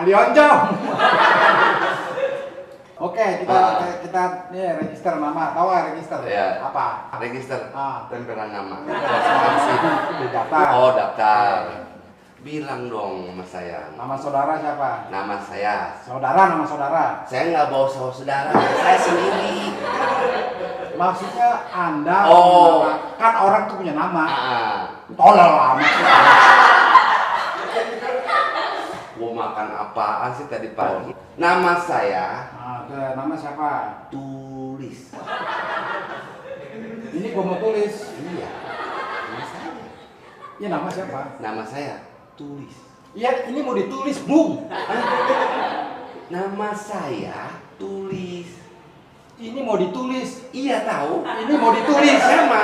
Alionjong. Oke, kita nih register nama. Tahu nggak register? Ya. Apa? Register. Tempera nama. Daftar. Oh, daftar. Bilang dong sama saya. Nama saudara siapa? Nama saya. Nama saudara. Saya nggak bawa saudara. Saya sendiri. Maksudnya Anda Oh. kan orang tuh punya nama. Tolol amat. Mau makan apaan sih tadi pagi? Nama saya. Nama siapa? Tulis. Ini gua mau tulis. Iya. Nama saya. Iya, nama siapa? Nama saya Tulis. Iya, ini mau ditulis, Bung. Nama saya Tulis. Ini mau ditulis. Iya tahu. Ini mau ditulis. Sama.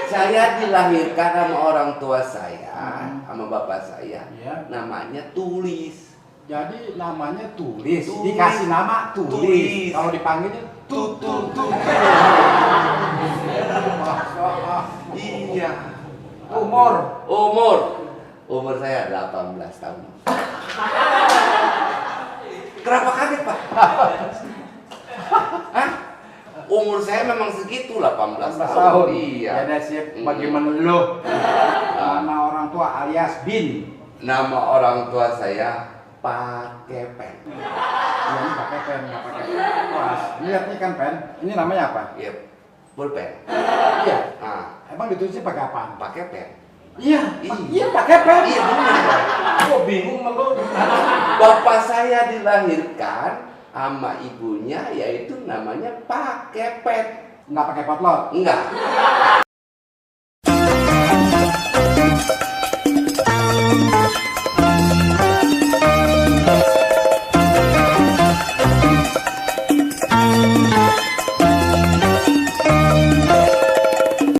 Saya dilahirkan sama orang tua saya, sama bapak saya. Iya. Namanya Tulis. Jadi namanya tulis. Tulis. Dikasih nama tulis. Tulis. Kalau dipanggilnya tutu. Iya. Umur saya 18 tahun. Kenapa kaget, Pak? Hah? Umur saya memang segitu, 18 tahun. Iya. Ya siap. Bagaimana lo? Nama orang tua alias Bin. Nama orang tua saya pakai pen. Iya, ini pakai pen, nggak pakai kuas. Lihat nih kan pen. Ini namanya apa? Iya, pulpen. Iya. Emang ditulisnya pakai apa? Pakai pen. Iya pakai pen. Iya benar. Gua bingung sama lo. Bapak saya dilahirkan sama ibunya yaitu namanya pakai pen. Nggak pakai potlot. Enggak.